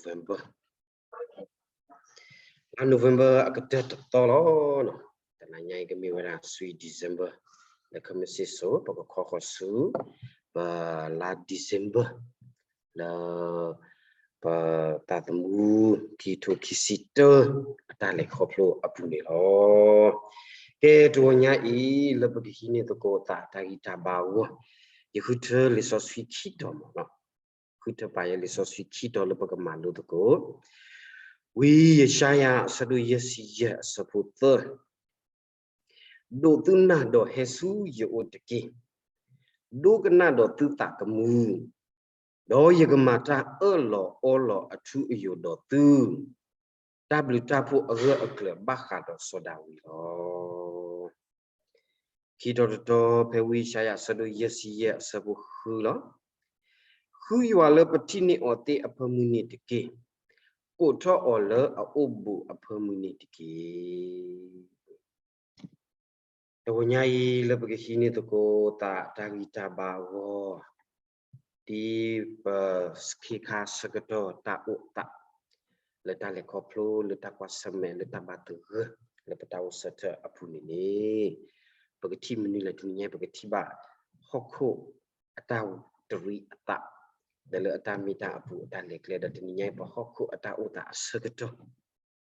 November လါ November အကတၢၢ်တသီလီၤ. တနၤညါအံၤကမ့ၢ်ဝဲဒၣ် three December လၢ Kemasi စိၤ ပကခီဃီၤဆူ ပလါ December လၢ ပသးသမူ ခံကထိခံဆံတၢ အတၢ်လဲၤခီဖျိအပူၤန့ၣ်လီၤ. ကဲ တဂီၤညါအံၤ လၢပကဟံးန့ၢ်သကိးသးတၢ်ဂံၢ်တၢ်ဘါအဂီၢ်, ယဃုထၢလံာ်စီဆှံခံတီၤမ့ၢ်နီၤ, ဃုထၢပာ်ယဲလံာ်စီဆှံခံတီၤလၢပကမၤလိသကိး, ဝံယၡါယၤ အဆၢဒိၣ်ယဲၢ်ဆံယဲၢ် အဆၢဖိသၢ, ဒိးသုနၢ်ဒီးဟဲဆူယအိၣ်တက့ၢ်. ဒိကနၣ်ဒီးသုသးသမူ, ဒီးယကမၤတၢ်အၢၣ်လီၤအီလီၤအထူအယိာ်ဒီးသု, တၢ်ဘျုးတၢ်ဖှိၣ်အဂၢၢ်အကျၢၤဘၣ်ဃးဒီးစီၤဒၤဝံးလီၤ. ခံတီၤတတီၤ ဖဲဝံယၡါယၤ အဆၢဒိၣ်ယဲၢ်ဆံယဲၢ် အဆၢဖိဃုလီၤ. ဃုယွၤလၢပထံၣ်န့ၢ်အီၤသ့ၣ်အဖၢမုၢ်န့ၣ်တက့ၢ်. ကိးထီၣ်အီၤလၢအအိၣ်ဘူးအဖၢမုၢ်န့ၣ်တက့ၢ်. တဂီၤညါအံၤ လၢပကဟံးန့ၢ်သကိးသးတၢ်ဂံၢ်တၢ်ဘါအဂီၢ်, ဒ်ပခ့ခါဆၢကတီၢ်တၢ်အိၣ်သး လၢတၢ်လဲၤခီဖျိ လၢတၢ်ကွၢ်ဆၢၣ်မဲာ် လၢတၢ်ဘၣ်သဂၢၢ် လၢပတၢ်အိၣ်ဆၢထၢၣ်အပူၤန့ၣ်န့ၣ်, ပကထံၣ်မနုၤလဲၣ် တနံၤညါအံၤ ပကထံၣ်ဘၣ်ဟီၣ်ခိၣ်အတၢ်တရံးအသး ဒီးလၢအတၢ်မ့ၢ်တၢ်အပူၤအတၢ်လဲၤကျဲ ဒီးတနံၤညါအံၤ ပဟီၣ်ခိၣ်အတၢ်အိၣ်သးအဆၢကတီၢ်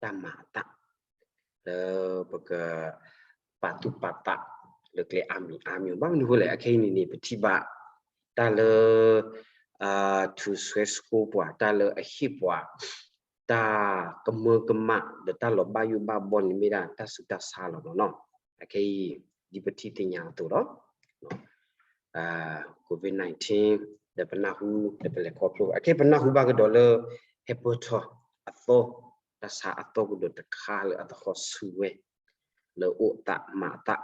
တၢ်မၤအသး လၢပကပာ်သူၣ်ပာ်သးလၢကျဲအါမံၤအါမံၤ ဘၣ်မနုၤအဃိလဲၣ် အခဲအံၤန့ၣ်န့ၣ် ပထံၣ်ဘၣ်တၢ်လၢ ထူးစွဲဆိပှၤ တၢ်လၢအဟ့ၣ်ပှၤ တၢ်ကမၢကမၣ် ဒီးတၢ်လီၤဘၣ်ယိၣ်ဘၣ်ဘီန့ၣ် မ့ၢ်ဒၣ်တၢ်ဆူးတၢ်ဆါလီၤနီၤ. အခဲအံၤ ဒ်ပထံၣ်သ့ၣ်ညါအသိးလီၤ COVID nineteen ဒီးပနၢ်ဟူ ဒီးပလဲၤခီဖျိ အခဲအံၤပနၢ်ဟူဘၣ်ကဒီးလၢ ဟဲပၢၢ်ထီၣ်အသီ တၢ်ဆါအသီကဒီးတခါလၢအသဟီၣ်ဆူၣ်ဝဲ လၢအိၣ်အသးမၤအသး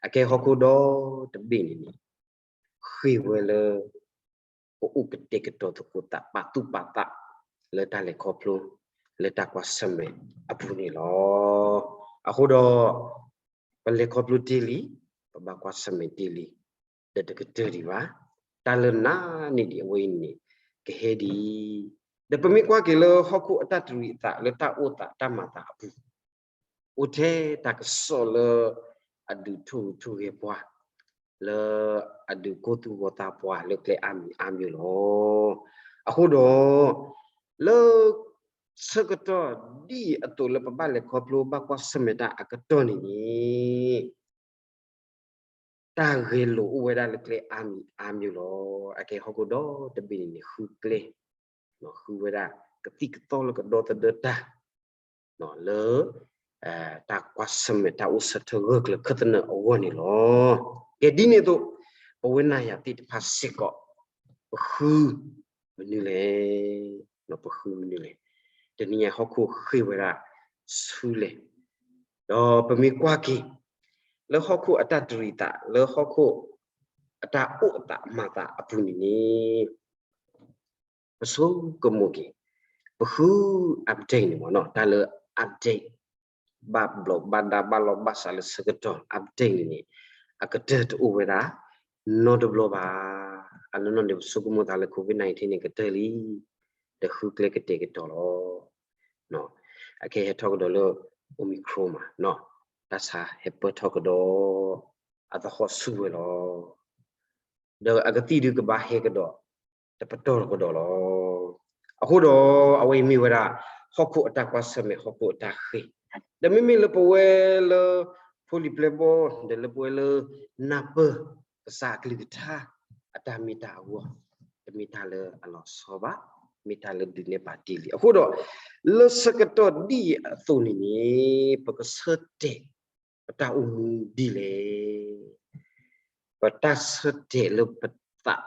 အခဲအံၤဟီၣ်ခိၣ်ဒီတဘ့ၣ်န့ၣ်န့ၣ် ဃ့ၢ်ဝဲလၢ ပအိၣ်ကတဲာ်ကတီၤသကိးသး ပာ်သူၣ်ပာ်သး လၢတၢ်လဲၤခီဖျိ လၢတၢ်ကွၢ်ဆၢၣ်မဲာ်အပူၤန့ၣ်လီၤ. အဃိဒီး ပလဲၤခီဖျိတ့ၢ်လံ, ပဘၣ်ကွၢ်ဆၢၣ်မဲာ်တ့ၢ်လံ, ဒီးတကတၢၢ်ဒံးဘၣ်, တၢ်လၢနၤန့ၣ်ဒံးအဝဲအံၤန့ၣ် ကဟဲဒ်အံၤ, ဒီးပမ့ၢ်ကွၢ်က့ၤလၢဟီၣ်ခိၣ်အတၢ်တရံးအသး လၢတၢ်အိၣ်သးတၢ်မၤသးအပူၤ အိၣ်ထဲတၢ်ကစီၣ်လၢ အဒုးထိၣ်ဂဲၤပှၤ, လၢအဒုးကိၢ်သူၣ်ဂီၤသးပှၤလၢကျဲအါမံၤအါမံၤလီၤ. အဃိဒီး လၢ ဆၢကတီၢ်ဒ်အံၤအသိးလၢပဘၣ်လဲၤခီဖျိဘၣ်ကွၢ်ဆၢၣ်မဲာ်တၢ်အကတီၢ်န့ၣ်န့ၣ် တၢ်ဂဲၤလိာ်အိၣ်ဝဲဒၣ်လၢကျဲအါမံၤအါမံၤလီၤ. အခဲအံၤဟီၣ်ခိၣ်ဒီတဘ့ၣ်န့ၣ်န့ၣ် ဃုကျဲ ဃုဝဲဒၣ် ကသံၣ်ကသီလၢကဒီသဒၢတၢ် လၢ တၢ်ကွၢ်ဆၢၣ်မဲာ်တၢ်အိၣ်ဆၢထၢၣ်ဂၢၢ်ကျၢၤခၢၣ်သနၢၣ်အဂီၢ်န့ၣ်လီၤ. ကဲဒ်န့ၣ်အသိး ပဝဲနၤယၤသ့ၣ်တဖၣ်စ့ၢ်ကီး ပဃုမနုၤလဲၣ်, ပဃုမနုၤလဲၣ်, တနံၤညါဟီၣ်ခိၣ်ဃ့ၢ်ဝဲဒၣ်ဆူလဲၣ်, ဒီးပမ့ၢ်ကွၢ်က့ၤ လၢဟီၣ်ခိၣ်အတၢ်တရံးသး လၢဟီၣ်ခိၣ်အတၢ်အိၣ်သးမၤသးအပူၤန့ၣ်န့ၣ် ပဆိကမိၣ်က့ၤ ပဃု update န့ၣ်မ့ၢ်နီၤ တၢ်လၢ update ဘၣ်ဘျီးဘၣ်ဒါဘၣ်လီၢ်ဘၣ်စးလၢဆၢကတီၢ် update န့ၣ်န့ၣ် အကတၢၢ်တအိၣ်ဝဲဒၣ် နီတဘျီဘၣ်. အနီၢ်နီၢ်န့ၣ် ပဆိကမိၣ်သးလၢ COVID nineteen န့ၣ် ကတၢၢ်လံ, ဒီးဃုကျဲကတဲာ်ကတီၤလီၤ. အခဲအံၤဟဲထီၣ်ကဒီးလၢ Omicron မး, တၢ်ဆါဟဲပၢၢ်ထီၣ်ကဒီး အသဟီၣ်ဆူၣ်ဝဲလီၤ. ဒီးအကသံၣ်ဒုးကဘၣ်ဟဲကဒီး တပတီၢ်ကဒီးလီၤ. အဃိဒီး အဝဲအံၤမ့ၢ်ဝဲဒၣ် ဟီၣ်ခိၣ်အတၢ်ကွၢ်ဆၢၣ်မဲာ် ဟီၣ်ခိၣ်အတၢ်ဃ့ၢ်, ဒီးမ့မ့ၢ်လၢပဝဲလၢ ဖိလံၤပျဲၢ်ဘီၣ် ဒီးလၢပဝဲလၢ နၢ်ပၢၢ် ကစၢ်အကလုၢ်ကထါ အတၢ်မ့ၢ်တၢ်အဂီၢ်, တမ့ၢ်တၢ်လၢအလီၤဆီဘၣ်, မ့ၢ်တၢ်လၢဒုးနဲၣ်ပာ်တ့ၢ်လံ. အဃိဒီး လၢဆၢကတီၢ်ဒ်အံၤအသိးန့ၣ်န့ၣ် ပကဆၢတဲာ် ပတၢ်အိၣ်မူဒ်လဲၣ်. ပတၢ်ဆၢတဲာ်လၢပသး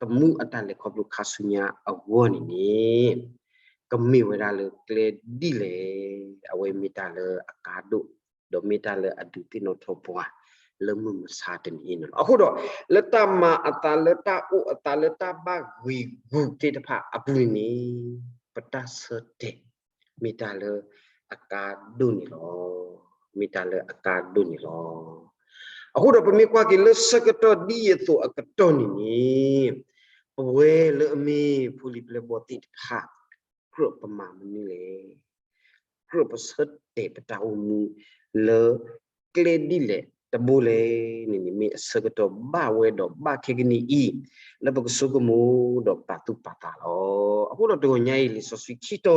သမူအတၢ်လဲၤခီဖျိခါဆူညါအဂီၢ်န့ၣ်န့ၣ် ကမ့ၢ်ဝဲဒၣ်လၢကျဲဒ်လဲၣ်. အဝဲမ့ၢ်တၢ်လၢအကါဒိၣ်, ဒီးမ့ၢ်တၢ်လၢအဒုးသ့ၣ်နီၣ်ထီၣ်ပှၤ လၢမုၢ်မဆါတနံၤအံၤန့ၣ်လီၤ. အဃိဒီး လၢတၢ်မၤအသး လၢတၢ်အိၣ်အသး လၢတၢ်ဘၣ်ဂံာ်ဂူာ်သ့ၣ်တဖၣ်အပူၤန့ၣ် ပတၢ်ဆၢတဲာ် မ့ၢ်တၢ်လၢအကါဒိၣ်န့ၣ်လီၤ. မ့ၢ်တၢ်လၢအကါဒိၣ်န့ၣ်လီၤ. အဃိဒီးပမ့ၢ်ကွၢ်က့ၤလၢဆၢကတီၢ်ဒ်အံၤအသိးအကတီၢ်န့ၣ်န့ၣ် ပဝဲလၢအမ့ၢ်ဖိလံၤပျဲၢ်ဘီၣ်သ့ၣ်တဖၣ် ကြၢးပမၤမနုၤလဲၣ်. ကြၢးပဆၢတဲာ်ပတၢ်အိၣ်မူလၢကျဲဒ်လဲၣ်တဘိလဲၣ်န့ၣ်န့ၣ် မ့ၢ်အဆၢကတီၢ်ဘၣ်ဝဲဒီးဘၣ်ခဲကနံၣ်အံၤ လၢပကဆိကမိၣ်ဒီးပာ်သူၣ်ပာ်သးလီၤ. အဃိဒီးတဂီၤညါအံၤ လံာ်စီဆှံခံတီၤ,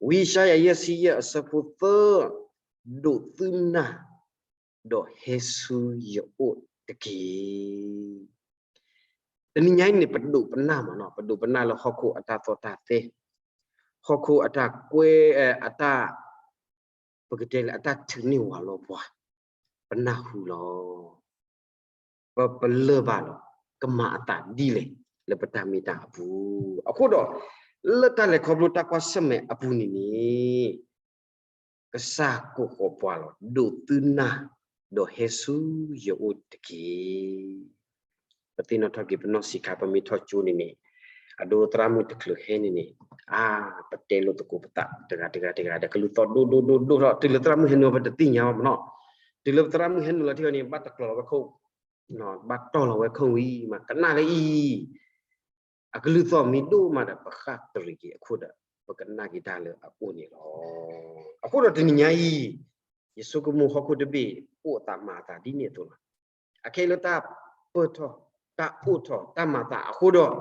ဝံယၡါယၤ ယဲၢ်ဆံယဲၢ် အဆၢဖိသၢ, ဒိးသုနၢ် ဒီးဟဲဆူယအိၣ်တက့ၢ်. တနံၤညါအံၤန့ၣ် ပဒိးပနၢ်မးနီၤ, ပဒိးပနၢ်လၢဟီၣ်ခိၣ်အတၢ်သီတၢ်သဲ, ဟီၣ်ခိၣ်အတၢ်ကွဲ, အတၢ်, ပကတဲလၢအတၢ်ထုးန့ၢ်ဝးလီၤပှၤ, ပနၢ်ဟူလီၤ. ပ, ပလၢၢ်ဘၣ်လီၤ, ကမၤအသးဒ်လဲၣ် လၢပတၢ်မ့ၢ်တၢ်အပူၤ. အဃိဒီး လၢတၢ်လဲၤခီဖျိတၢ်ကွၢ်ဆၢၣ်မဲာ်အပူၤန့ၣ်န့ၣ် ကစၢ်ကိးဃီၤပှၤလီၤ, ဒိးသုနၢ်, ဒီးဟဲဆူယအိၣ်တက့ၢ်. ပသ့ၣ်နီၣ်ထီၣ်က့ၤပနီၢ်ဆံးခါ ပမ့ၢ်ထီၣ်ကၠိန့ၣ်န့ၣ်, အဒိသရၣ်မုၣ်တချုးဟဲန့ၣ်န့ၣ်, အါ, ပတဲလိာ်သကိးပသးတဂၤတဂၤတဂၤဒီး ကလုၢ်သီၣ်ဒိၣ်ဒိၣ်ဒိၣ်ဒိၣ်ထီၣ်, တုၤလၢသရၣ်မုၣ်ဟဲနုာ်လီၤ ပတသ့ၣ်ညါဘၣ်မးနီၤ. တုၤလၢပသရၣ်မုၣ်ဟဲနုာ်လီၤထံၣ်အီၤန့ၣ် ဘၣ်တကျီၤလီၤဝဲခိၣ်, ဘၣ်တီၢ်လီၤဝဲခိၣ်ဝံၤမး ကနၣ်လၢအံၤ အကလုၢ်သီၣ်မ့ၢ်ဒိၣ်မးဒီး ပဃၣ်တရံးက့ၤအခိၣ်ဒီး ပကနၣ်က့ၤတၢ်လၢအအိၣ်န့ၣ်လီၤ. အဃိဒီးတနံၤညါအံၤ, ယဆိကမိၣ်ဟီၣ်ခိၣ်တဘ့ၣ် အိၣ်အသးမၤအသးဒ်န့ၣ်အသိးလီၤ. အခဲအံၤလၢတၢ်ပၢၢ်ထီၣ်, တၢ်အိၣ်ထီၣ်, တၢ်မၤသးအဃိဒီး,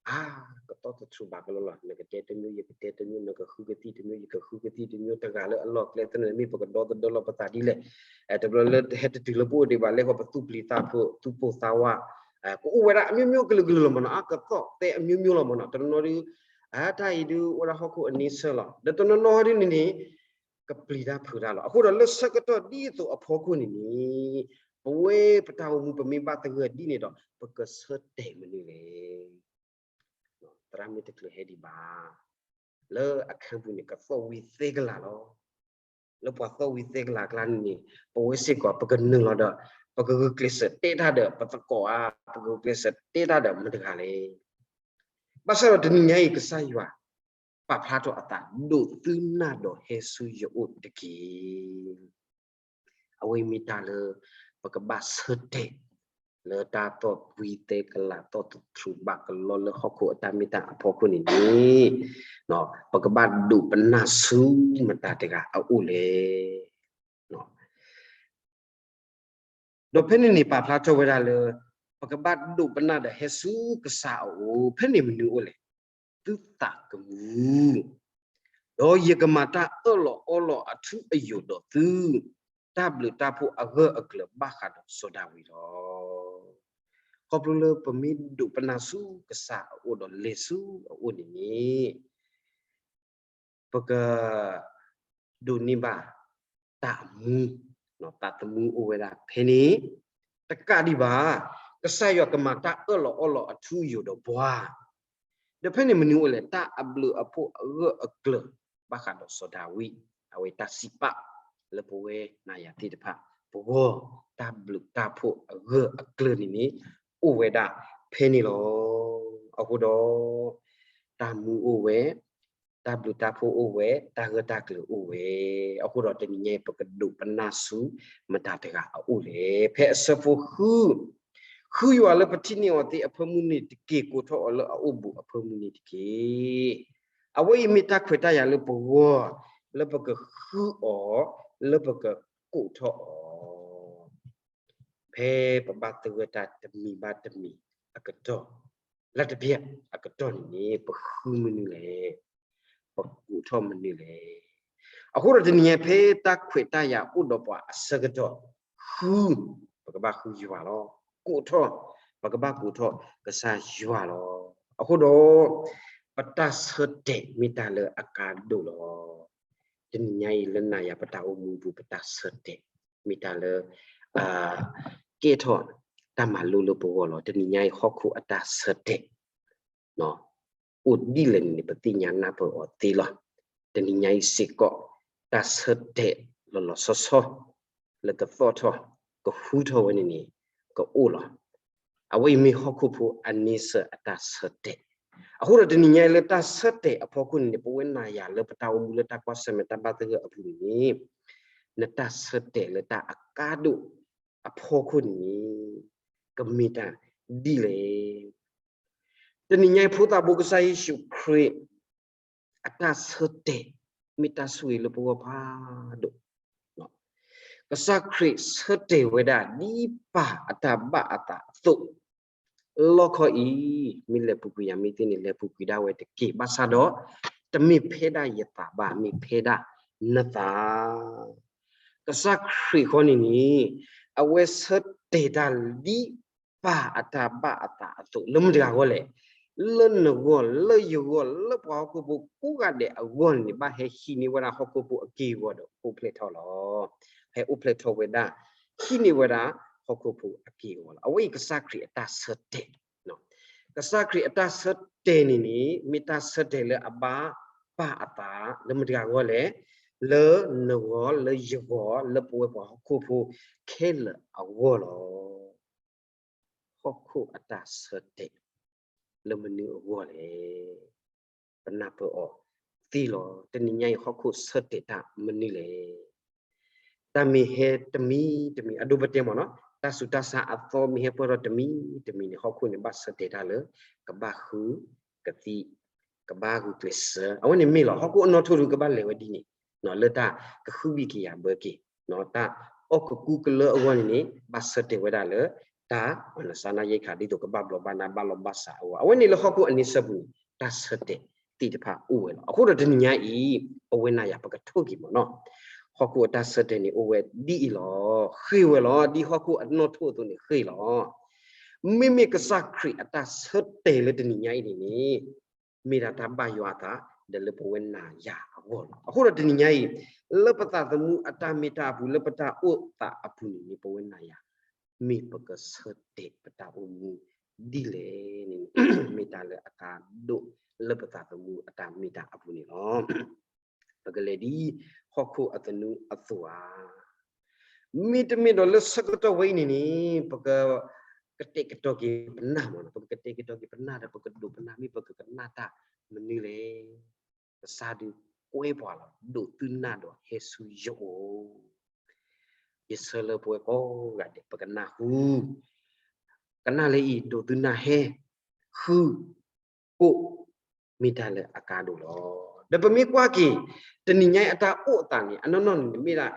အါ, ကသီၣ်တထြူးဘၣ်ကလီလီၤ. နကတဲတမျိုး ယကတဲတမျိုး, နကဃုကသံၣ်တမျိုး ယကဃုကသံၣ်တမျိုး, တဂၤလၢအလီၢ်ကျဲသနၢၣ် မ့ၢ်ပကဒီသဒၢလီၤပသးဒ်လဲၣ်. တဘျီလၢဟဲတတုၤလၢပအိၣ်ဒံးဘၣ် လဲၤဃီၤပသူၣ်ပျံၤသးဖုး သူၣ်ပိၢ်သးဝး, ကအိၣ်ဝဲဒၣ်အမျိုးမျိုးကလုာ်ကလုာ်လီၤမးနီၤ, အကသီၣ်သဲအမျိုးမျိုးလီၤမးနီၤ. တနီၤနီၤဒုး, အတၢ်အံၤဒုးအိၣ်ဒၣ်ဟီၣ်ခိၣ်အန့ဆၢၣ်လီၤ. ဒီးတနီၤနီၤဒုးန့ၣ်န့ၣ်, ကပျံၤတၢ်ဖုးတၢ်လီၤ. အဃိဒီးလၢဆၢကတီၢ်ဒ်သိးအဖီခိၣ်န့ၣ်န့ၣ်, ပဝဲပတၢ်အိၣ်မူပမ့ၢ်ဘၣ်သဂၢၢ်ဒ်န့ၣ်ဒီး ပကဆၢတဲာ်မနုၤလဲၣ်. သရၣ်မုၣ်တချုးဟဲဒံးဘၣ်, လၢအခါပူၤန့ၣ် ကသီၣ်ဝံၤသဲကလၤလီၤ. လၢပှၤသီၣ်ဝံၤသဲကလၤအကျါန့ၣ်န့ၣ်, ပဝဲစ့ၢ်ကီး ပကနုာ်လီၤဒီး, ပကဂုာ်ကျဲးစၢးတဲတၢ်ဒီးပသကိးဧါ, ပကဂုာ်ကျဲးစၢးတဲတၢ်ဒီးမတၤတဂၤလဲၣ်. ဘၣ်ဆၣ်ဒီးတနံၤညါအံၤ ကစၢ်ယွၤ ပာ်ဖျါထီၣ်အသး ဒိးသုနၢ်ဒီးဟဲဆူယအိၣ်တက့ၢ်. အဝဲအံၤမ့ၢ်တၢ်လၢ ပကဘၣ်ဆၢတဲာ် လၢတၢ်သီၣ်ဝံၤသဲကလၤ သီၣ်တထြူးဘၣ်ကလီလၢဟီၣ်ခိၣ်အတၢ်မ့ၢ်တၢ်အဖီခိၣ်န့ၣ်န့ၣ်, ပကဘၣ်ဒိးပနၢ်ဆူမတၤတဂၤအအိၣ်လဲၣ်. ဒီးဖဲန့ၣ်န့ၣ် ပာ်ဖျါထီၣ်ဝဲဒၣ်လၢ ပကဘၣ်ဒိးပနၢ်ဒီးဟဲဆူကစၢ်အအိၣ်, ဖဲန့ၣ်မနုၤအိၣ်လဲၣ်. သုသးကမူ, ဒီးယကမၤတၢ်အၢၣ်လီၤအီလီၤအထူအယိာ်ဒီးသု, တၢ်ဘျုးတၢ်ဖှိၣ်အဂၢၢ်အကျၢၤဘၣ်ဃးဒီးစီၤဒၤဝံးလီၤ. ခီဖျိလၢပမ့ၢ်ဒိးပနၢ်ဆူကစၢ်အအိၣ်ဒီးလဲၤဆူအအိၣ်န့ၣ်န့ၣ် ပကဒိးန့ၢ်ဘၣ်တၢ်အမူ, သးသမူအိၣ်ဝဲဒၣ်ဖဲန့ၣ်, တကးဒံးဘၣ်, ကစၢ်ယွၤကမၤတၢ်အၢၣ်လီၤအီလီၤအထူအယိာ်ဒီးပှၤ, ဒီးဖဲန့ၣ်မနုၤအိၣ်လဲၣ်. တၢ်အဘျုးအဖှိၣ်အဂၢၢ်အကျၢၤ ဘၣ်ဃးဒီးစီၤဒၤဝံး, အဝဲတၢ်စံးပာ်လၢပဝဲနၤယၤသ့ၣ်တဖၣ် ပဂီၢ်, တၢ်ဘျုးတၢ်ဖှိၣ်အဂၢၢ်အကျၢၤန့ၣ်န့ၣ် အိၣ်ဝဲဒၣ်ဖဲန့ၣ်လီၤ. အဃိဒီး တၢ်မူအိၣ်ဝဲ, တၢ်ဘျုးတၢ်ဖှိၣ်အိၣ်ဝဲ, တၢ်ဂၢၢ်တၢ်ကျၢၤအိၣ်ဝဲ, အဃိဒီးတနံၤညါအံၤ ပကဒိးပနၢ်ဆူမတၤတဂၤအအိၣ်လဲၣ်. ဖဲအဆၢဖိဃု, ဃုယွၤလၢပထံၣ်န့ၢ်အီၤသ့အဖၢမုၢ်န့ၣ်တက့ၢ်, ကိးထီၣ်အီၤလၢအအိၣ်ဘူးအဖၢမုၢ်န့ၣ်တက့ၢ်. အဝဲအံၤမ့ၢ်တၢ်ခွဲးတၢ်ယာ်လၢပဂီၢ်, လၢပကဃုအီၤ, လၢပကကိးထီၣ်အီၤ ဖဲပဘၣ်သဂၢၢ်တၢ်တမံၤဘၣ်တမံၤအကတီၢ်, လၢတပျဲၢ်အကတီၢ်န့ၣ်န့ၣ် ပဃုမနုၤလဲၣ်, ပကိးထီၣ်မနုၤလဲၣ်. အဃိဒီးတနံၤညါ ဖဲတၢ်ခွဲးတၢ်ယာ်အိၣ်ဒီးပှၤအဆၢကတီၢ်, ဃု, ပကဘၣ်ဃုယွၤလီၤ. ကိးထီၣ်, ပကဘၣ်ကိးထီၣ်ကစၢ်ယွၤလီၤ. အဃိဒီး ပတၢ်ဆၢတဲာ်မ့ၢ်တၢ်လၢအကါဒိၣ်လီၤ. တနံၤညါအံၤလၢနၤယၤပတၢ်အိၣ်မူပူၤ ပတၢ်ဆၢတဲာ် မ့ၢ်တၢ်လၢ ကဲထီၣ်တၢ်မၤလိလၢပဂီၢ်လီၤ. တနံၤညါအံၤဟီၣ်ခိၣ်အတၢ်ဆၢတဲာ် အိၣ်ဒ်လဲၣ်န့ၣ် ပသ့ၣ်ညါနၢ်ပၢၢ်အီၤသ့လီၤ. တနံၤညါအံၤစ့ၢ်ကီး တၢ်ဆၢတဲာ်လီၤလီၤဆီဆီ လၢကသီၣ်ထီၣ် ကဃုထီၣ်ဝဲန့ၣ်န့ၣ် ကအိၣ်လီၤ. အဝဲအံၤမ့ၢ်ဟီၣ်ခိၣ်ဖိအန့ဆၢၣ်အတၢ်ဆၢတဲာ်. အဃိဒီးတနံၤညါအံၤလၢတၢ်ဆၢတဲာ်အဖီခိၣ်န့ၣ်န့ၣ် ပဝဲနၤယၤလၢပတၢ်အိၣ်မူလၢတၢ်ကွၢ်ဆၢၣ်မဲာ်တၢ်ဘၣ်သဂၢၢ်အပူၤန့ၣ်န့ၣ် နတၢ်ဆၢတဲာ်လၢတၢ်အကါဒိၣ်အဖီခိၣ်န့ၣ်န့ၣ် ကမ့ၢ်တၢ်ဒ်လဲၣ်. တနံၤညါအံၤဖိသၣ်ဘိကစၢ်ယ့ၣ်ၡူးခရံာ် ကစၢ်ခရံာ်အတၢ်ဆၢတဲာ် မ့ၢ်တၢ်ဆိၣ်ဂ့ၤလၢပဂီၢ်ဖးဒိၣ်. ကစၢ်ခရံာ်ဆၢတဲာ်ဝဲဒၣ်ဒ်ပၢ်အတၢ်ဘၣ်အသးအသိး လီၢ်ခီအံၤ မ့ၢ်လဲၤပူၤကွံာ်ယၤမ့ၢ်သ့န့ၣ် လဲၤပူၤကွံာ်ဒၣ်ဝဲတက့ၢ်. ဘၣ်ဆၣ်ဒီး တမ့ၢ်ဖဲဒၣ်ယသးဘၣ်, မ့ၢ်ဖဲဒၣ်နသး. ကစၢ်ခရံာ်ဃီန့ၣ်န့ၣ် အဝဲဆၢတဲာ်တၢ်ဒ်ပၢ်အတၢ်ဘၣ်အသးအသိး လၢမတၤတဂၤအဂီၢ်လဲၣ်, လၢနဂီၢ်, လၢယဂီၢ်, လၢပှၤဟီၣ်ခိၣ်ဖိကိးဂၤဒဲးအဂီၢ်န့ၣ်န့ၣ် ဘၣ်ဟဲဟံးန့ၢ်ဝဲဒၣ်ဟီၣ်ခိၣ်ဖိအက့ၢ်အဂီၤဒီးအိၣ်ဖျဲၣ်ထီၣ်လီၤ. ဟဲအိၣ်ဖျဲၣ်ထီၣ်ဝဲဒၣ်, ဟံးန့ၢ်ဝဲဒၣ်ဟီၣ်ခိၣ်ဖိအက့ၢ်အဂီၤလီၤ. အဝဲအံၤကစၢ်ခရံာ်အတၢ်ဆၢတဲာ်, ကစၢ်ခရံာ်အတၢ်ဆၢတဲာ်န့ၣ်န့ၣ် မ့ၢ်တၢ်ဆၢတဲာ်လၢအဘၣ်ပၢ်အသး လၢမတၤတဂၤအဂီၢ်လဲၣ်, လၢနဂီၢ်, လၢယဂီၢ်, လၢပဝဲပှၤဟီၣ်ခိၣ်ဖိခဲလၢာ်အဂီၢ်လီၤ. ဟီၣ်ခိၣ်အတၢ်ဆၢတဲာ် လၢမနုၤအဂီၢ်လဲၣ်. ပနၢ်ပၢၢ်အီၤသ့လီၤ. တနံၤညါအံၤ ဟီၣ်ခိၣ်ဆၢတဲာ်တၢ်မနုၤလဲၣ်. တၢ်မ့ၢ်ဟဲတမံၤတမံၤ အဒိပတဲမ့ၢ်နီၤ, တၢ်ဆူးတၢ်ဆါအသီမ့ၢ်ဟဲပှဲၤထီၣ်တမံၤတမံၤန့ၣ် ဟီၣ်ခိၣ်န့ၣ် ဘၣ်ဆၢတဲာ်တၢ်လၢ ကဘၣ်ဃုကသံၣ်, ကဘၣ်ဂုာ်ကျဲးစၢး. အဝဲန့ၣ်မ့ၢ်လီၤ. ဟီၣ်ခိၣ်အနီၣ်ထိၣ်ဒုးကဘၣ်လဲၤဝဲဒ်န့ၣ် လၢတၢ်ကဃုဝံၣ်က့ၤယၤဘၢက့ၤ, တၢ်အီၣ်ကကူကလၢအဂီၢ်န့ၣ်န့ၣ် ဘၣ်ဆၢတဲာ်ဝဲဒၣ်လၢ တၢ်အီၣ်နစါနၢ်ယဲၢ်ခါ ဒ်သိးကဘၣ်ဘျီဘၣ်နၢ်ဘၣ်လီၢ်ဘၣ်စးအဂီၢ်. အဝဲန့ၣ်လၢဟီၣ်ခိၣ်အန့ဆၢၣ်ပူၤန့ၣ် တၢ်ဆၢတဲာ်သ့ၣ်တဖၣ်အိၣ်ဝဲလီၤ. အဃိဒီးတနံၤညါအံၤ ပဝဲနၤယၤပကထိၣ်က့ၤမ့ၢ်နီၤ, ဟီၣ်ခိၣ်အတၢ်ဆၢတဲာ်န့ၣ်အိၣ်ဝဲဒ်အံၤလီၤ. ဃ့ၢ်ဝဲလီၤ. ဒ်ဟီၣ်ခိၣ်အနီၣ်ထိၣ်အသိးန့ၣ်ဃ့ၢ်လီၤ. မ့မ့ၢ်ကစၢ်ခရံာ်အတၢ်ဆၢတဲာ်လၢတနံၤညါအံၤန့ၣ်န့ၣ် မ့ၢ်ဒၣ်တၢ်ဘၣ်ယွၤအသး ဒီးလၢပဝဲနၤယၤအဂီၢ်လီၤ. အဃိဒီးတနံၤညါအံၤ လၢပသးသမူအတၢ်မ့ၢ်တၢ်အပူၤ လၢပတၢ်အိၣ်သးအပူၤန့ၣ်န့ၣ် ပဝဲနၤယၤ မ့ၢ်ပကဆၢတဲာ်ပတၢ်အိၣ်မူဒ်လဲၣ်န့ၣ် မ့ၢ်တၢ်လၢအကါဒိၣ်လၢပသးသမူအတၢ်မ့ၢ်တၢ်အပူၤန့ၣ်လီၤ. ပကလဲၤဒ်ဟီၣ်ခိၣ်အသနူအသိးဧါ. မ့တမ့ၢ်ဒီးလၢဆၢကတီၢ်ဝဲအံၤန့ၣ်န့ၣ် ပက ကတဲာ်ကတီၤက့ၤပနၢ်မ့ၢ်နီၤ, ပကတဲာ်ကတီၤက့ၤပနၢ်ဒီးပကဒိးပနၢ် မ့ၢ်ပကကနၣ်တၢ်မနုၤလဲၣ်. ကစၢ်ဒုးကွဲပှၤလီၤ, ဒိးသုနၢ်ဒီးဟဲဆူယအိၣ် ယဆၢလၢပဝဲကိးဂၤဒဲး ပကနၢ်ဟူ, ကနၣ်လၢအံၤ ဒိးသုနၢ်ဟဲ, ဃု, ကိး, မ့ၢ်တၢ်လၢအကါဒိၣ်လီၤ. ဒီးပမ့ၢ်ကွၢ်က့ၤ တနံၤညါအံၤအတၢ်အိၣ်အသးန့ၣ် အနီၢ်နီၢ်န့ၣ်မ့ၢ်ဒၣ်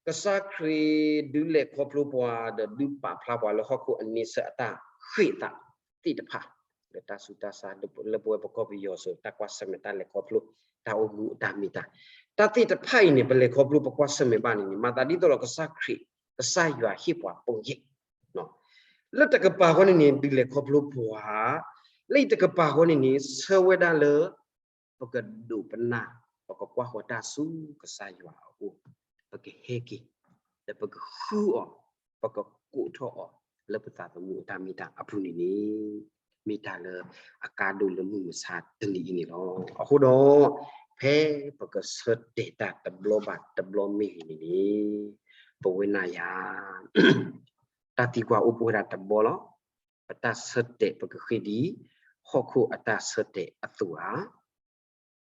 ကစၢ်ခရံာ်ဒုးလဲၤခီဖျိပှၤ ဒီးဒုးပာ်ဖျါပှၤလၢဟီၣ်ခိၣ်အန့ဆၢၣ်အတၢ်ဃ့ၢ်သးသ့ၣ်တဖၣ်, လၢတၢ်ဆူးတၢ်ဆါ လၢပဝဲပကီၢ်ပယီၤစိၤ တၢ်ကွၢ်ဆၢၣ်မဲာ် တၢ်လဲၤခီဖျိ တၢ်အိၣ်မူအတၢ်မ့ၢ်တၢ်, တၢ်သ့ၣ်တဖၣ်အံၤန့ၣ် ပလဲၤခီဖျိပကွၢ်ဆၢၣ်မဲာ်ဘၣ်န့ၣ်န့ၣ် မၤသးဒ်သိးဒီးကစၢ်ခရံာ် ကစၢ်ယွၤဟ့ၣ်ပှၤပိာ်ယဲၢ် လၢတကပၤဃီန့ၣ်န့ၣ် ဒုးလဲၤခီဖျိပှၤ, လၢအံၤတကပၤဃီန့ၣ်န့ၣ် ဆၢဝဲဒၣ်လၢ ပကဒိးပနၢ်, ပကကွၢ်ဃီၤတၢ်ဆူကစၢ်ယွၤအအိၣ်, ပကဟဲက့ၤ, ဒီးပကဃုအီၤ, ပကကိးထီၣ်အီၤ လၢပသးသမူအတၢ်မ့ၢ်တၢ်အပူၤန့ၣ်န့ၣ် မ့ၢ်တၢ်လၢအကါဒိၣ်လၢမုၢ်မဆါတနံၤအံၤန့ၣ်လီၤ. အဃိဒီး ဖဲပကဆၢတဲာ်တၢ်တဘျီဘၣ်တဘျီမ့ၢ်ဂ့ၤန့ၣ်န့ၣ် ပဝဲနၤယၤ တၢ်သံကွၢ်အိၣ်ပဝဲဒၣ်တဘျီလီၤ. ပတၢ်ဆၢတဲာ်ပကဃ့ဒ် ဟီၣ်ခိၣ်အတၢ်ဆၢတဲာ်အသိးဧါ,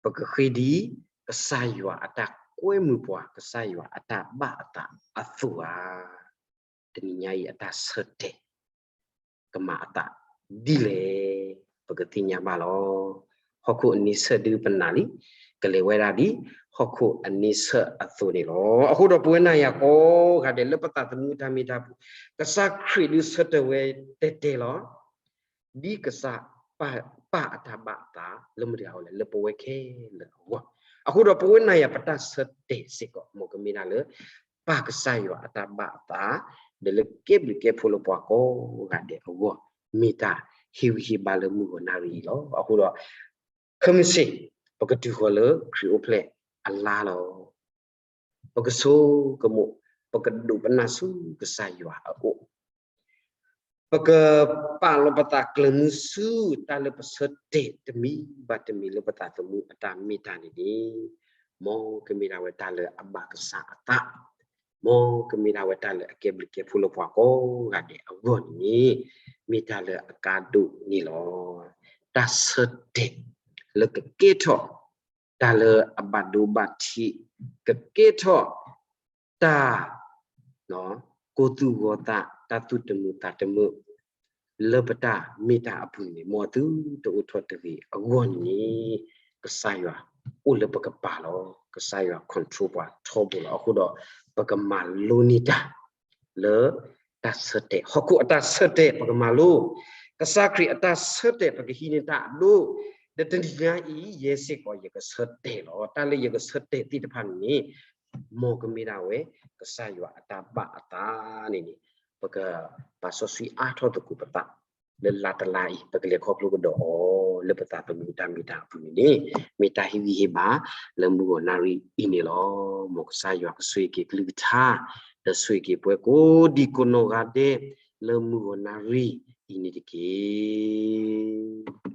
ပကဃ့ဒ် ကစၢ်ယွၤအတၢ်ကွဲမုာ်ပှၤ ကစၢ်ယွၤအတၢ်ဘၣ်အသးအသိးဧါ. တနံၤညါအံၤအတၢ်ဆၢတဲာ် ကမၤအသးဒ်လဲၣ် ပကသ့ၣ်ညါဘၣ်လီၤ. ဟီၣ်ခိၣ်အန့ဆၢၣ်ဒုးပနာ်လံ, ကလဲၤဝဲဒၣ်ဒ် ဟီၣ်ခိၣ်အန့ဆၢၣ်အသိးန့ၣ်လီၤ. အဃိဒီးပဝဲနၤယၤကိးဂၤဒဲးလၢပသးသမူအတၢ်မ့ၢ်တၢ်ပူၤ, ကစၢ်ခရံာ်ဒုးဆၢတဲာ်ဝဲတဲတဲလီၤ. ဒ်ကစၢ်ပၢ်အတၢ်ဘၣ်အသးလၢမတၤတဂၤအဂီၢ်လဲၣ်, လၢပဝဲခဲလၢာ်အဂီၢ်. အဃိဒီးပဝဲနၤယၤပတၢ်ဆၢတဲာ်စ့ၢ်ကီး မ်ကမ့ၢ်ဒၣ်လၢ ပၢ်ကစၢ်ယွၤအတၢ်ဘၣ်အသး ဒီးလၢကဲဘျုးကဲဖှိၣ်လၢပှၤကိးဂၤဒဲးအဂီၢ် မ့ၢ်တၢ်ဟ့ၣ်ဂံၢ်ဟ့ၣ်ဘါလၢမုၢ်ဂီၤနၣ်ရံၣ်အံၤလီၤ. အဃိဒီး ခဲမုၢ်ဆ့ၣ် ပကတုၤဃီၤလၢခရံာ်အိၣ်ဖျဲၣ်အလါလီၤ. ပကဆိကမိၣ်, ပကဒိးပနၢ်ဆူကစၢ်ယွၤအအိၣ်, ပကပာ်လီၤပသးကျၢၤမုဆူတၢ်လၢပဆၢတဲာ်တမံၤဘၣ်တမံၤ လၢပသးသမူအတၢ်မ့ၢ်တၢ်န့ၣ်န့ၣ်, မ်ကမ့ၢ်ဒၣ်ဝဲတၢ်လၢအဘၣ်ကစၢ်အသး, မ်ကမ့ၢ်ဒၣ်ဝဲတၢ်လၢအကဲဘျုးကဲဖှိၣ်လၢပှၤကိးဂၤဒဲးအဂီၢ်န့ၣ်, မ့ၢ်တၢ်လၢအကါဒိၣ်န့ၣ်လီၤ. တၢ်ဆၢတဲာ်လၢကကဲထီၣ် တၢ်လၢအဘၣ်ဒိဘၣ်ထံး, ကကဲထီၣ်တၢ် ကိးသူၣ်ဂီၤသး, တၢ်သူၣ်တမုာ်သးတမုာ် လၢပတၢ်မ့ၢ်တၢ်အပူၤန့ၣ် မ်အသုတအိၣ်ထီၣ်တဂ့ၤအဂီၢ်န့ၣ်, ကစၢ်ယွၤ အိၣ်လၢပကပၤလီၤ. ကစၢ်ယွၤ control ပှၤထီဘိလီၤ. အဃိဒီး ပကမၤလိန့ၢ်တၢ် လၢတၢ်ဆၢတဲာ်, ဟီၣ်ခိၣ်အတၢ်ဆၢတဲာ် ပကမၤလိ, ကစၢ်ခရံာ်အတၢ်ဆၢတဲာ် ပကဟံးန့ၢ်တၢ်အဒိၣ်, ဒီးတနံၤညါအံၤ ယဲစ့ၢ်ကီးယကဆၢတဲာ်လီၤ. တၢ်လၢယကဆၢတဲာ်သ့ၣ်တဖၣ်န့ၣ် မ်ကမ့ၢ်ဒၣ်ဝဲ ကစၢ်ယွၤအတၢ်ဘၣ်အသးန့ၣ်န့ၣ် ပကပာ်စီဆှံအါထီၣ်သကိးပသး လၢလါတလါအံၤ ပကလဲၤခီဖျိကဒီးအီၤ လၢပသးသမူတၢ်မ့ၢ်တၢ်အပူၤန့ၣ်န့ၣ် မ့ၢ်တၢ်ဟ့ၣ်ဂံၢ်ဟ့ၣ်ဘါ လၢမုၢ်ဂီၤနၣ်ရံၣ်အံၤန့ၣ်လီၤ. မ်ကစၢ်ယွၤကဆိၣ်ဂ့ၤက့ၤကလုၢ်ကထါ ဒီးဆိၣ်ဂ့ၤက့ၤပှၤကိးဒံကိးနီၢ်ဂၤဒဲး လၢမုၢ်ဂီၤနၣ်ရံၣ်အံၤန့ၣ်တက့ၢ်.